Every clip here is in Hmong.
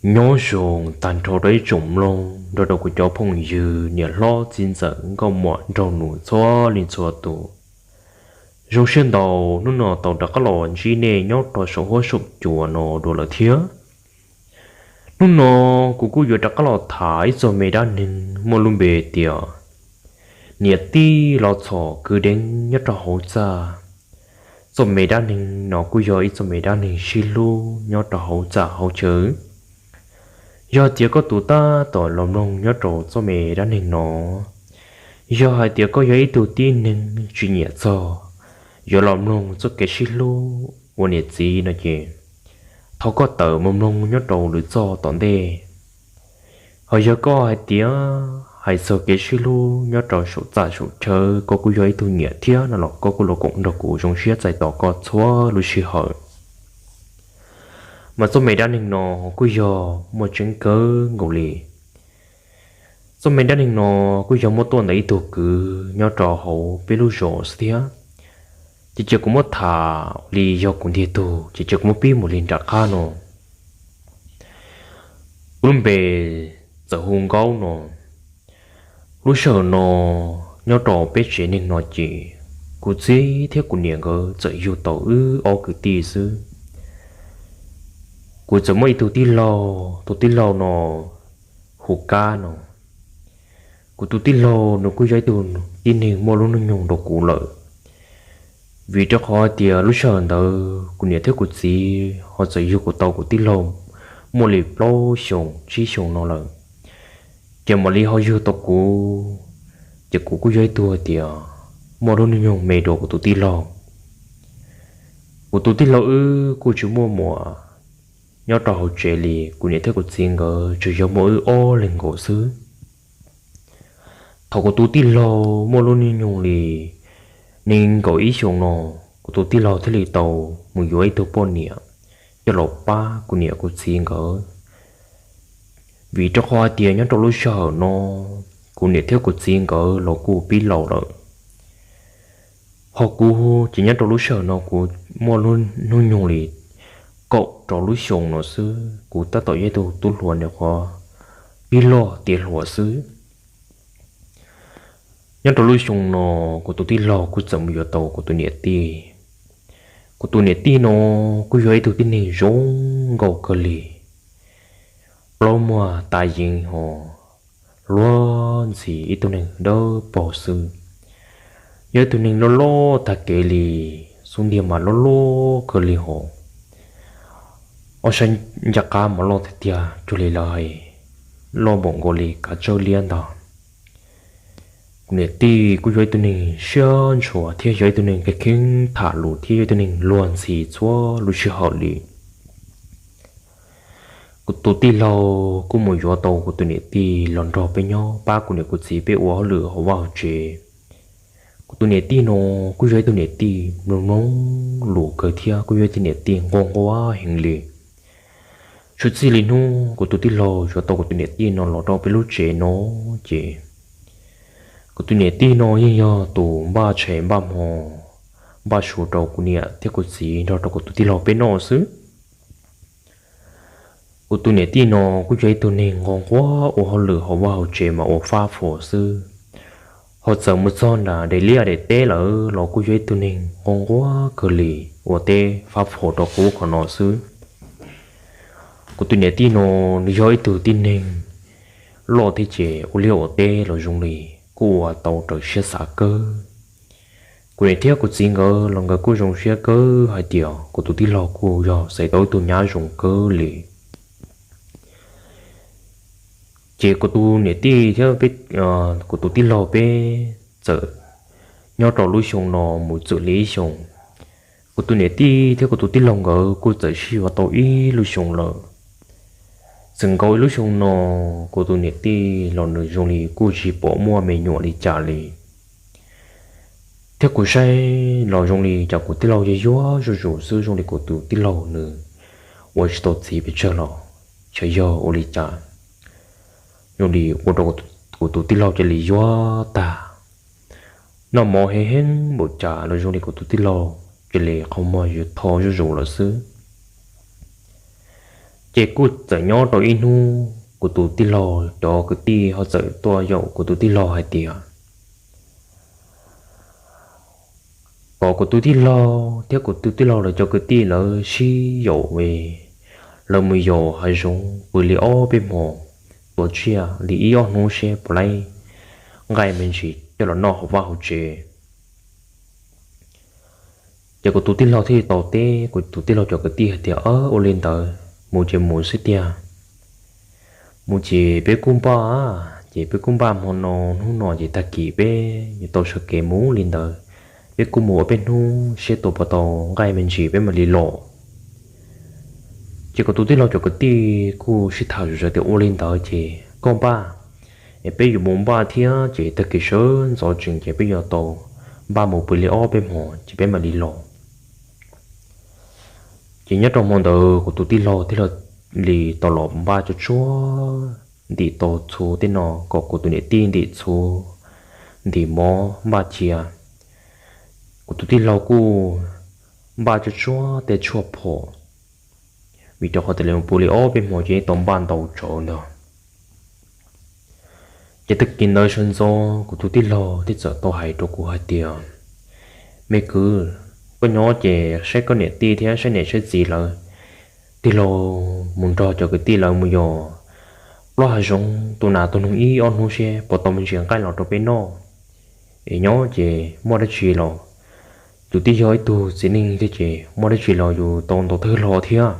Nyob zoo tag nrho rau ib tsoom mloog nrog rau kuv cov phooj ywg niam hlob txiv ntxawm nkauj muam nraug nus txhua leej txhua tus. Zoo siab ntau hnub no tau rov qab los ntsib nej nyob rau saum huab saum cua no dua lawm thiab. Hnub no kuv kuj yuav rov qab los tham ib txog me dab neeg muaj lub npe tias niam tij los txhom kwv deev nyob rau hauv txaj. Txoj me dab neeg no kuj yog ib txoj me dab neeg sib hlub nyob rau hauv txaj hauv chaw. Yog tias koj tus tab tom los mloog nyob rau txoj me dab neeg no, yog hais tias koj yog ib tug tib neeg tsis nyiam txog yuav los mloog txoj kev sib hlub ua niam txiv no ces thov koj tawm mus mloog nyob rau lwm txoj tom ntej. Ho yog koj hais tias hais txog kev sib hlub nyob rau saum txaj saum chaw koj kuj yog ib tug nyiam thiab no los koj kuj los koom nrog kuv zoo siab txais tos koj txhua lub sij hawm. Mas txoj me dab neeg no kuj yog muaj tseeb kawg nkaus li. Txoj me dab neeg no kuj yog muaj tuaj ntawm ib tug kwv nyob rau hauv peb lub zos xwb thiab. Ces cia kuv muab tham li yog kuv ntiag tug ces cia kuv muab pib mus li nram qab no. Kuv lub npe txawm hu Nkaub no. Lub sij hawm no nyob rau peb tsev neeg no ces kuv txiv thiab kuv niam nkawd txawm yug tau wb ob kwv tij xwb. Kuv txawm muaj ib tug tij laug, tus tij laug no hu Kab no. Kuv tus tij laug nws kuj yog ib tug tib neeg muaj lub hnub nyoog rau kuv lawm. Vim rau qhov hais tias lub sij hawm ntawd kuv niam thiab kuv txiv ho txawm yug kuv tau kuv tij laug muaj li plaub xyoos tsib xyoos no lawm, ces mam li ho yug tau kuv. Ces kuv kuj yog ib tug hais tias muaj lub hnub nyoog me dua kuv tus tij laug. Kuv tus tij laug wb kuj tsis muaj muam nyob rau hauv tsev li, kuv niam thiab kuv txiv nkawd tsuas yog muaj wb ob leeg nkaus xwb. Thaum kuv tus tij laug muaj lub hnub nyoog li nees nkaum ib xyoos no, kuv tus tij laug thiaj li tau mus yuav ib tug poj niam coj los pab kuv niam kuv txiv nkawd. Vim rau qhov hais tias nyob rau lub sij hawm no kuv niam thiab kuv txiv nkawd los kuj pib laus lawm. Ho kuv ces nyob rau lub sij hawm no kuv muaj hnub nyoog li kaum rau lub xyoo no xwb, kuv tab tom yog ib tug tub hluas nyuam qhuav pib loj tiav hluas xwb. Nyob rau lub xyoo no kuv tus tij laug kuj txawm mus yuav tau kuv tus niam tij. Kuv tus niam tij no kuj yog ib tug tib neeg zoo nkauj kawg li, plaub muag tas yeev ho luag ntxhi, ib tug neeg dawb paug xwb. Yog ib tug neeg loj loj tag kev li, xub ntiag mas loj loj kawg li ho, ob sab ncaj qab mas loj tiag tiag cuag li lawv hais, loj npaum nkaus li kav tsawb liab ntag. Kuv niam tij kuj yog ib tug neeg siab ntshua thiab yog ib tug neeg kheev kheev tham lus thiab yog ib tug neeg luag ntxhi txhua lub sij hawm li. Kuv tus tij laug kuj mus yuav tau kuv tus niam tij los nrog peb nyob pab kuv niam kuv txiv peb ua hauj lwm hauv vaj hauv tsev. Kuv tus niam tij no kuj yog ib tug niam tij mloog mloog lus kawg thiab kuj yog ib tug niam tij nquag nquag heev li. Tshwj txij li hnub kuv tus tij laug yuav tau kuv tus niam tij no los rau peb lub tsev no ces kuv tus niam tij no yeej yog tus npaj tshais npaj hmo npaj su rau kuv niam thiab kuv txiv nrog rau kuv tus tij laug peb noj xwb. Kuv tus niam tij no kuj yog ib tug neeg nquag nquag ua hauj lwm hauv vaj hauv tsev mas ua fab fo xwb. Ho txawm mus txog nram daim liaj daim teb lawm los kuj yog ib tug neeg nquag nquag kawg li, ua teb fab fo rau qub qhov no xwb. Kuv tus niam tij no nws yog ib tug tib neeg loj thiab ces ua liaj ua teb los zoo li kuj ua tau raws siab xav kawg. Kuv niam thiab kuv txiv nkawd los nkawd kuj zoo siab kawg hais tias kuv tus tij laug kuj yog xaiv tau ib tug nyab zoo kawg li. Ces kuv tus niam tij thiab kuv tus tij laug peb txawm nyob rau lub xyoo no mus txwm li ib xyoos. Kuv tus niam tij thiab kuv tus tij laug nkawd kuj txawm sib yuav tau ib lub xyoo lawm. Txawm nkaus ib lub xyoo no, kuv tus niam tij los nws zoo li kuj tsis pom muaj me nyuam li cas li. Thiab kuv saib los zoo li cas kuv tij laug yog yuag zuj zus xwb, zoo li kuv tus tij laug nws ua tsis tau txiv pes tsawg los xyov yog ua li cas, zoo li ua rau kuv tus tij laug cia li yuag tag. Noj mov heev heev npaum cas los zoo li kuv tus tij laug cia li qhov muag yuav tho zuj zus lawm xwb. Ces kuj txawm nyob rau ib hnub kuv tus tij laug cov kwv tij ho txawm tuaj yaum kuv tus tij laug hais tias kom kuv tus tij laug thiab kuv tus tij laug lawv cov kwv tij lawv sib yaum es lawv mus yos hav zoov pw li ob peb hmos, tua tsiaj li ib ob hnub seb puas laib nqaij me ntsis coj los noj hauv vaj hauv tsev. Ces kuv tus tij laug thiaj li tau teb kuv tus tij laug cov kwv tij hais tias, Ua li ntawd mus ces mus xwb tiag. Mus ces peb kuj npaj, ces peb kuj npaj hmo no, hnub no ces tag kis peb yuav tau sawv kev mus li ntawd. Peb kuj mus ua peb hnub seb tua puas tau nqaij me ntsis peb mam li los. Ces kuv tus tij laug cov kwv tij kuj sib tham zom zaws tias, Ua li ntawd ces koj npaj es peb yuav mus npaj thiab, ces tag kis sawv ntxov tsees ces peb yuav tau npaj mus pw li ob peb hmos ces peb mam li los. Ces nyob rau hmo ntawd kuv tus tij laug thiaj li tau los npaj tsuag tsuag, ntim tau txhuv tej no kom kuv tus niam tij ntim txhuv, ntim mov npaj cia. Kuv tus tij laug kuj npaj tsuag tsuag tej tshuaj phom, vim rau qhov tias lawv mus pw li ob peb hmos ces yeej tau npaj ntau tsawv ntag. Ces tag kis ntawd sawv ntxov kuv tus tij laug thiaj txawm tau hais rau kuv hais tias, Me kwv, koj nyob ces saib koj niam tij thiab saib niam saib txiv lawv, tig los mus nrog cov kwv tij lawv mus yos plaub hav zoov tua nas tua noog ib ob hnub seb puas tau me ntsis nqaij los rau peb noj. Es nyob ces muaj dab tsi los yus twb yog ib tug txiv neej thiab ces muaj dab tsi los yus tau ntaus thawj hlo thiab.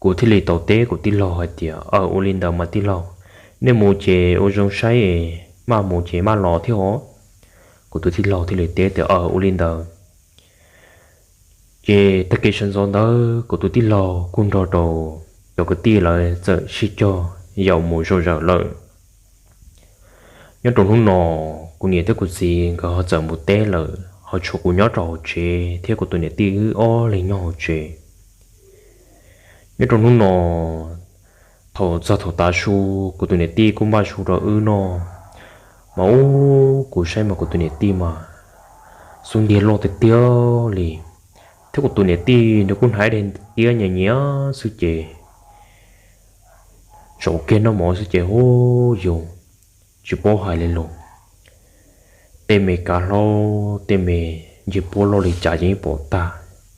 Kuv thiaj li tau teb kuv tij laug hais tias, Aw, ua li ntawd mas tij laug, nej mus ces ua zoo saib es maj mus ces maj los thiab os. Kuv tus tij laug thiaj li teb tias, Aw, ua li ntawd. Ces tag kis sawv ntxov ntawd kuv tus tij laug kuj nrog rau cov kwv tij lawv txawm sib cog yaum mus zom zaws lawm. Nyob rau hnub no, kuv niam thiab kuv txiv nkawd ho txawm mus teb lawm, ho tshuav kuv nyob rau hauv tsev thiab kuv tus niam tij wb ob leeg nyob hauv tsev. Nyob rau hnub no, thaum txog thaum tav su, kuv tus niam tij kuj npaj su rau wb noj. Mas ub, kuv saib mas kuv tus niam tij mas xub ntiag loj tiag tiag li, thiab kuv tus niam tij nws kuj hnav ib daim tiab nyias nyias xwb ces, tsaus kiag noj mov xwb ces hu yus tsis paub hais li los. Tej me kav hlaub, tej me ncej puab loj li cas ces yeej pom tag,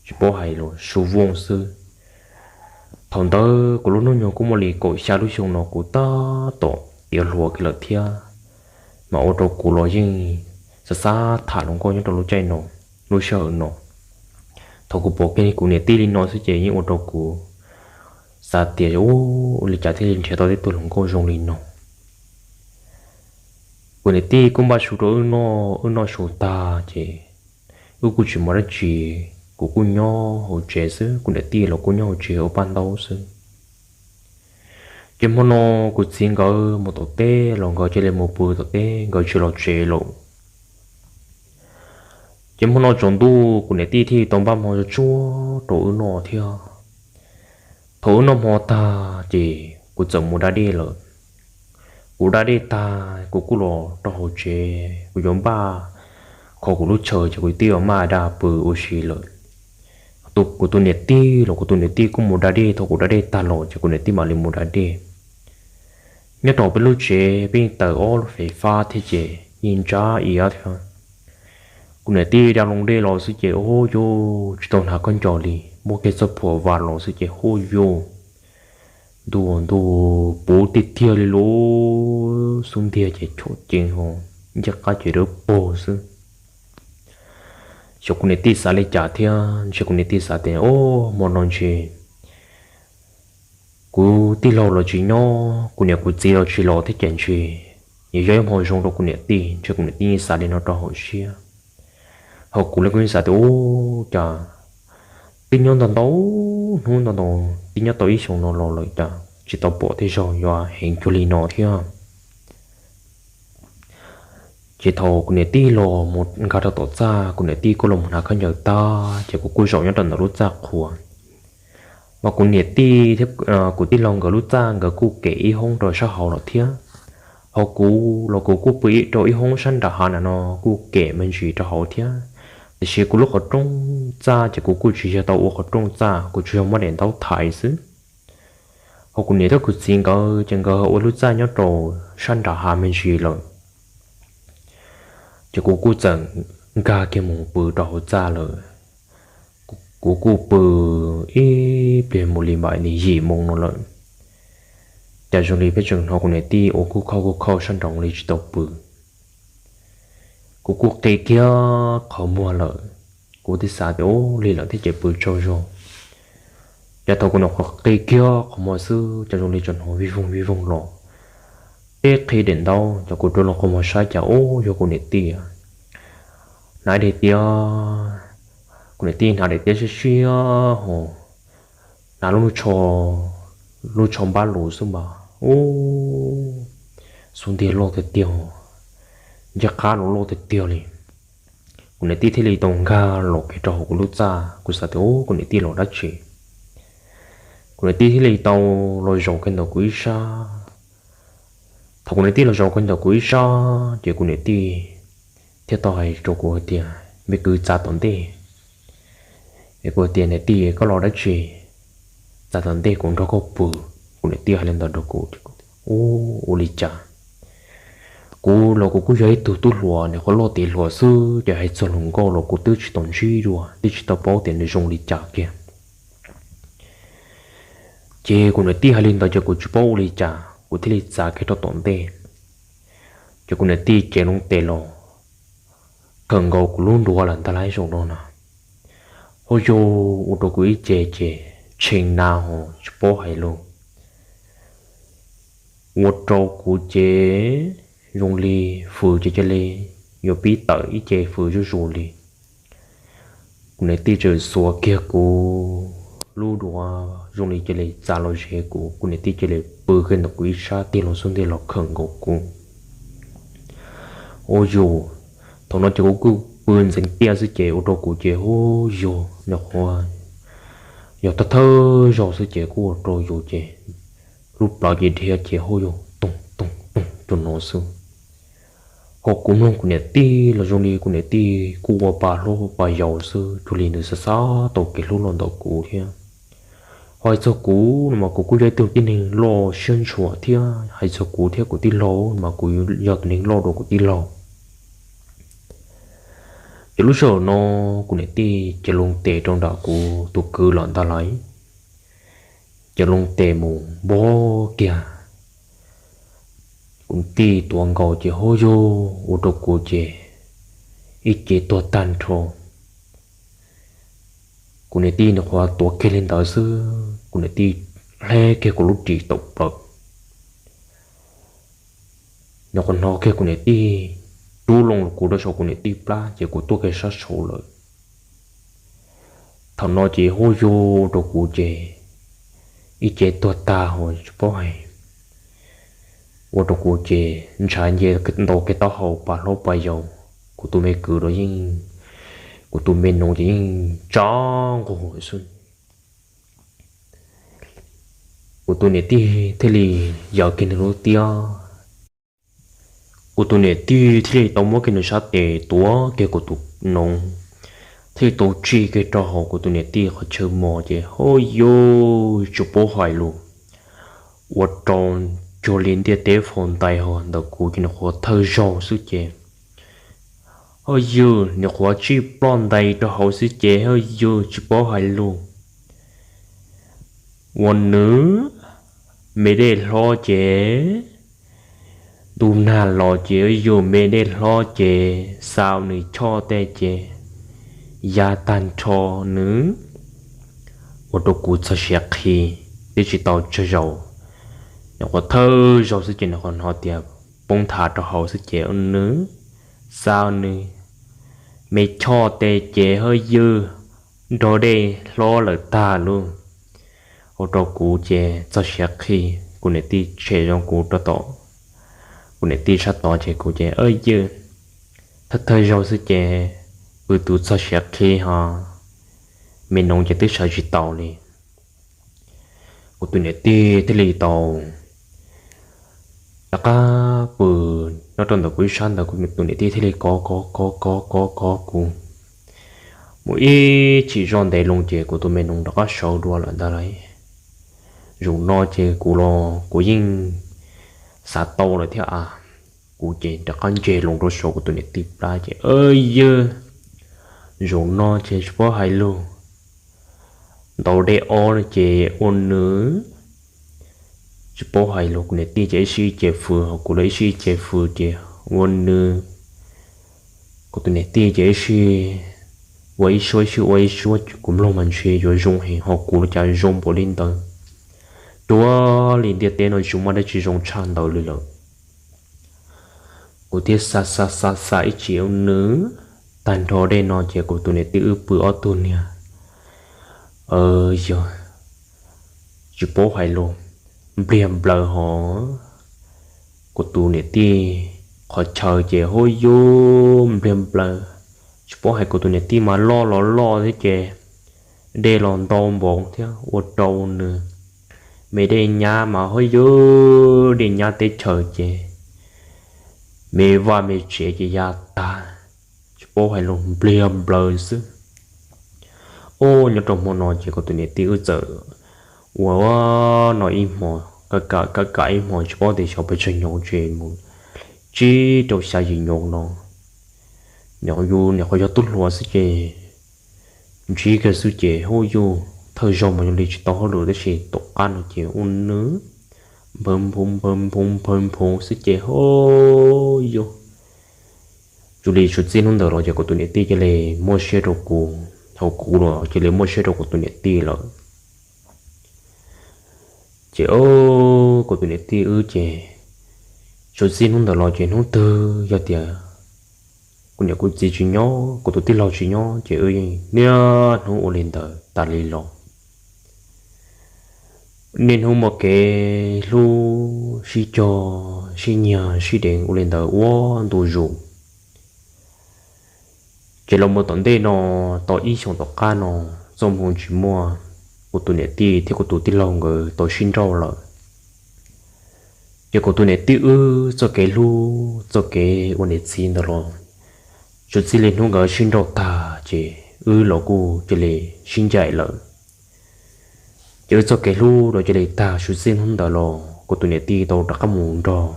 tsis paub hais los su vooj xwb. Thaum ntawd kuv lub hnub nyoog kuj muaj li kaum xya lub xyoo no, kuv tab tom tiav hluas kiag lawm thiab, mas ua rau kuv los yeej xav xav tham hluas nkauj nyob rau lub caij no, lub sij hawm no. Thaum kuv pom kiag kuv niam tij li no xwb ces yeej ua rau kuv xav tias, ua li cas thiaj li nrhiav tau tej tug hluas nkauj zoo li no. Kuv niam tij kuj npaj su rau wb noj, wb noj su tag ces wb kuj tsis mus dab tsi, kuv kuj nyob hauv tsev xwb, kuv niam tij los kuj nyob hauv tsev ua paj ntaub xwb. Ces hmo no kuv txiv nkawd mus tom teb los nkawd cia li mus pw tom teb, nkawd tsis los tsev lawm. Ces hmo no tsaus ntuj kuv niam tij thiaj tau npaj hmo tsuag tsuag rau wb noj thiab. Thaum wb noj hmo tag ces kuv txawm mus da dej lawm. Kuv da dej tag kuv kuj los rau hauv tsev, kuv yuav npaj kho kuv lub chaw ces kuv twb yuav maj da pw ua si lawm. Kuv tus niam tij los kuv tus niam tij kuj mus da dej, thaum kuv da dej tag los ces kuv niam tij mam li mus da dej. Nyob rau peb lub tsev peb yeej taws ob lub fais fab thiab ces yeej ntsab iab thiab. Kuv niam tij da loo dej los xwb ces hu yuj tsis tau hnav khaub ncaws li, muab kiag txoj phuam vas los xwb ces hu yuj, ntuj ntuj puv tiag tiag li lub xub ntiag ces chom ceev ho ncej qab ces dawb paug xwb. Xyov kuv niam tij xav li cas thiab, ntshe kuv niam tij xav tias, o, hmo no ntshe kuv tij laug los tsis nyob, kuv niam kuv txiv los tsis los thiab ces ntshe yuav yog ib hmo zoo rau kuv niam tij, ntshe kuv niam tij yeej xav li no rau hauv siab. Ho kuv los kuv yeej xav tias, u, cas twb nyob ntau ntau hnub ntau ntau, twb nyob tau ib xyoos no los lawm cas tsis tau pom tej zaug yuav heev cuag li no thiab. Ces thaum kuv niam tij los mus nkag rau tom txaj, kuv niam tij kuj los mus hnav khaub ncaws tag ces kuv kuj zaum nyob rau ntawm lub txaj qhua. Mas kuv niam tij thiab kuv tij laug nkawd lub txaj nkawd kuj kem ib hoob rau sab hauv lawm thiab. Ho kuv los kuv kuj pw rau ib hoob sab nram hav na no kuj kem me ntsis rau hauv thiab. Tiam sis kuv lub qhov rooj txaj ces kuv kuj tsis yog tau ua qhov rooj txaj, kuv tsuas yog muab daim ntaub thaiv xwb. Ho kuv niam thiab kuv txiv nkawd ces nkawd ua lub txaj nyob rau sab nram hav me ntsis lawm. Ces kuv kuj txawm nkag kiag mus pw rau hauv txaj lawm. Kuv kuj pw ib pliag mus li mam li yim moo no lawm, cas zoo li peb tseem hnov kuv niam tij ua kuj khauj kuj khauj sab nraud li tsis tau pw. Kuv kuj qi kiag qhov muag lawm, kuv thiaj xav tias ua li lawm thiab ces pw tsaug zog. Ces thaum kuv nyuam qhuav qi kiag qhov muag xwb ces zoo li tseem hnov vij voog vij voog los. Tib qhi daim ntaub ces kuv rov los qhov muag saib cas ua yog kuv niam tij hnav daim tiab. Kuv niam tij hnav daim tiab siab siab ho hnav lub tsho npab lus xwb mas ub, xub ntiag loj tiag tiag, ncej qab los loj tiag tiag li. Kuv niam tij thiaj li tau nkag los kiag rau hauv kuv lub txaj, kuv xav tias ub kuv niam tij los dab tsi. Kuv niam tij thiaj li tau los zaum kiag ntawm kuv ib sab. Thaum kuv niam tij los zaum kiag ntawm kuv ib sab ces kuv niam tij thiaj tau hais rau kuv hais tias me kwv, txav tom ntej. Es kuv tias niam tij, koj los dab tsi? Txav tom ntej kuv nrog koj pw. Kuv niam tij hais li ntawd rau kuv, ua li cas kuv los kuv kuj yog ib tug tub hluas, nyuam qhuav loj tiav hluas xwb ces hais txog hluas nkauj los kuv twb tsis tau ntsib dua, twb tsis tau paub tias nws zoo li cas kiag. Ces kuv niam tij hais li ntawd ces kuv tsis paub ua li cas kuv thiaj li txav kiag rau tom ntej. Ces kuv niam tij cev loo tes los khawm nkaus kuv lub nruas lawm ntag lauj, zaum no na. Ho yog ua rau kuv ib ce ces tshee na ho tsis paub hais lus. Ua rau kuv ces zoo li fws ces cia li yuav pib tawm ib ce fws zuj zus li. Kuv niam tij txawm xuas kiag kuv lub nruas zoo li cia li txav los ze kuv, kuv niam tij cia li pw kiag ntawm kuv ib sab tig los xub ntiag los khawm nkaus kuv. Ua yog thaum no ces kuv kuj pw ntxeev tiaj xwb ces ua rau kuv ces hu yug nyuam qhuav yog thawj thawj zaug xwb ces kuj ua rau yus ces lub plawv ces dhia ces hu yus toog toog toog rau no xwb. Ho kuv mloog kuv niam tij los zoo li kuv niam tij kuj ua pa hlob pa yau xwb, cuag li nws xav xav tau kev hlub los ntawm kuv thiab. Ho hais txog kuv no mas kuv kuj yog ib tug tib neeg loj siab ntshua thiab, hais txog kuv thiab kuv tij laug mas kuv yog tus neeg loj dua kuv tij laug. Ces lub sij hawm no kuv niam tij ces loo tes rau nram kuv tus kwv lawm ntag lauj. Ces loo tes mus npog kiag kuv tij tuav nkaus ces hu yug ua rau kuv ces ib ce tuag tag nrho. Kuv niam tij nyuam qhuav tuav kiag li ntawd xwb kuv niam tij hle kiag kuv lub ris tawm plaws. Nyuam qhuav hnov kiag kuv niam tij rub loo kuv rau saum kuv niam tij plab ces kuv tuaj kiag sab saud lawm. Thaum no ces hu yug rau kuv ces ib ce tuag tag ho tsis paub hais. Ua rau kuv ces ntshav nce ntau kiag taub hau pa hlob pa yau. Kuv tus me kwv los yeej, kuv tus me noov ces yeej tsa nqug xwb. Kuv tus niam tij thiaj li yawm kiag nws lub tiab. Kuv tus niam tij thiaj li tau muab kiag nws sab tes tuav kiag kuv tus noov, thiaj li tau tsij kiag rau hauv kuv tus niam tij qhov chaw mos ces hu yug tsis paub hais lus. Ua rau cuag li ntiaj teb faus ntais ho ntawm kuv ces nyuam qhuav thawj zaug xwb ces hu yug nyuam qhuav tsij ploj ntais rau hauv xwb ces hu yug tsis paub hais lus. Ua nws me dej hlob ces ntuj nag los ces hu yug me dej hlob ces xa nws choj tej ces ya tag nrho nws. Ua rau kuv txog siav qhi, twb tsis tau tsawg zaus, nyuam qhuav thawj zaug xwb ces nyuam qhuav hnov tias poob nthav rau hauv xwb ces hu nws xa nws me choj tej ces hu yug nrog dej hlob lawm tag lauj. Ua rau kuv ces txog siav qhi, kuv niam tij tshem zoo kuv rau tom kuv niam tij sab tod ces kuv ces ywj thawj thawj zaug xwb ces kuv tus txog siav qhi ho me noov ces twb sawv tsis taus li. Kuv tus niam tij thiaj li tau rov qab pw nyob rau ntawm kuv ib sab ntawd, kuv tus niam tij thiaj li kov kov kov kov kov kov kuv mus ib chim zoj ntev loo ces kuv tus me noov rov qab sawv dua lawm ntag lauj. Zaum no ces kuv los kuv yeej xav tau lawm thiab a. Kuv ces rov qab nce loo rau saum kuv tus niam tij plab ces, yawg, zaum no ces tsis paub hais lus, ntaus dej ob no ces ua nws, tsis paub hais lus. Kuv niam tij ces ib sij ces fws hauv kuv lawm, ib sij ces fws ces ua nws. Kuv tus niam tij ces ib sij ua ib suab, ib sij ua ib suab, kuv mloog mas ntshe yuav zoo heev, ho kuv los cas zoo npaum li ntawd. Ruaj li ntiaj teb no tsis muaj dab tsi zoo tshaj ntawd li lawm. Kuv thiaj xa xa xa xa ib chim ua nws, tag nrho dej no ces kuv tus niam tij wb pw ob tug niag, yog tsis paub hais lus, npliag nplaws hos. Kuv tus niam tij qhov chaw ces hauj yug npliag nplaws, tsis paub hais kuv tus niam tij mas loj los loj thiab ces dej los ntau npaum thiab ua rau nws me dej nyab mas hauj yug dej nyab teb chaws ces me vaj me tsev ces ya tag, tsis paub hais lus, npliag nplaws xwb. Ub, nyob rau hmo no ces kuv tus niam tij wb txawm ua no ib hmo, ka ka ka ib hmo tsis paub tias xyov pes tsawg nyob tsev mus tsib rau xya yim nyob no. Nyuam qhuav yog tub hluas xwb ces ntsib kiag xwb ces hauj yug, thawj zaug mas yog li tsis tau hauj lwm tab sis tom qab no ces ua nws nphaw nphoov nphaw nphoov nphaw nphoov xwb ces hauj yug. Txij li suav txij hnub ntawd los ces kuv tus niam tij cia li muaj siab rau kuv, hos kuv los cia li muaj siab rau kuv tus niam tij lawm. Ces kuv tus niam tij wb ces suav txij hnub ntawd los ces hnub twg yog tias kuv niam kuv txiv tsis nyob, kuv tus tij laug tsis nyob ces wb niaj hnub ua li ntawd tas li los. Niaj hnub muaj kev hlub sib cog sib nyiag sib deev ua li ntawd ua ntu zus. Ces los mus tom ntej no tau ib xyoos tom qab no, txoj hmoo tsis muaj, kuv tus niam tij thiab kuv tus tij laug nkawd tau sib nrauj lawm. Ces kuv tus niam tij wb txoj kev hlub txoj kev ua niam txiv ntawd los, suav txij li hnub nkawd sib nrauj tag ces wb los kuj cia li sib ncaim lawm. Ces wb txoj kev hlub los cia li tag suav txij hnub ntawd los kuv tus niam tij tau rov qab mus nrog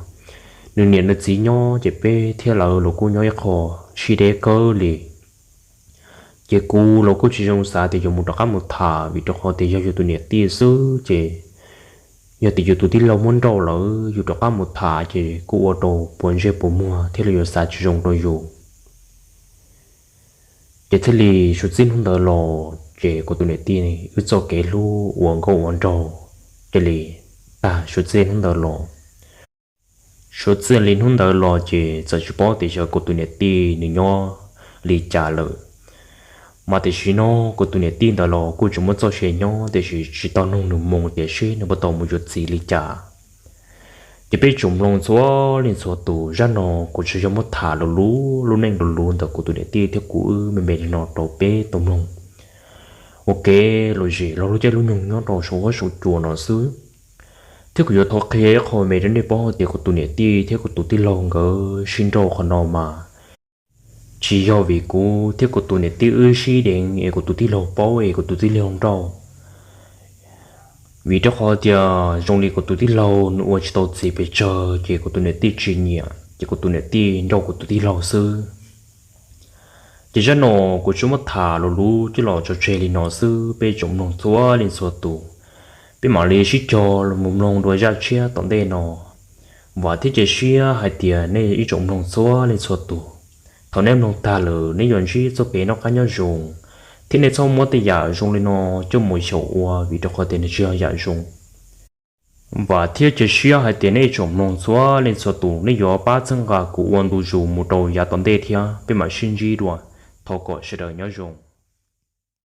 nws niam nws txiv nyob ces peb thiab lawv los kuj nyob ib qho sib deb kawg li. Ces kuv los kuj tsis zoo xav tias yuav mus rov qab mus tham vim rau qhov tias yog yus tus niam tij xwb ces yog tias yus tus tij laug muab nrauj lawm yus rov qab mus tham ces kuj ua rau puas ntsej puas muag thiab los yuav xav tsis zoo rau yus. Ces thiaj li suav txij hnub ntawd los ces kuv tus niam tij wb txoj kev hlub ua nkauj ua nraug cia li tag suav txij hnub ntawd los. Suav txij li hnub ntawd los ces txawm tsis paub tias xyov kuv tus niam tij nws nyob li cas lawm. Mas tiam sis no kuv tus niam tij ntawd los kuj tseem muaj txoj sia nyob tiam sis tsis tau nug nws moo tias seb nws puas tau mus yuav txiv li cas. Ces peb tsoom mloog txhua leej txhua tus, zaj no kuv tsuas yog muab tham lus lub neej lus lus ntawm kuv tus niam tij thiab kuv wb me me li no rau peb tau mloog ua kev lom zem los lub caij lub nyoog nyob rau saum huab saum cua no xwb. Thiab kuv yuav thov qhia ib qho me rau nej paub tias kuv tus niam tij thiab kuv tus tij laug nkawd sib nrauj qhov no mas tsis yog vim kuv thiab kuv tus niam tij wb sib deev es kuv tus tij laug paub es kuv tus tij laug nrauj. Vim rau qhov tias zoo li kuv tus tij laug nws ua tsis tau txiv pes tsawg ces kuv tus niam tij tsis nyiam ces kuv tus niam tij nrauj kuv tus tij laug xwb. Ces zaj no kuv tsuas muab tham lus lub coj los tso tseg li no xwb, peb tsoom mloog txhua leej txhua tus, peb mam li sib cog los mus mloog dua zaj tshiab tom ntej no. Vam thiab cia siab hais tias nej ib tsoom mloog txhua leej txhua tus, thaum nej mloog tag lawm nej yuav ntsib txoj kev noj qab nyob zoo, thiab nej txhob muab tej yam zoo li no coj mus xyaum ua vim rau qhov tias nws tsis yog yam zoo. Vam thiab cia siab hais tias nej ib tsoom mloog txhua leej txhua tus nej yuav pab txhawb nqa kuv ua ntu zus mus rau yav tom ntej thiab peb mam sib ntsib dua. Thov kom sawv daws nyob zoo.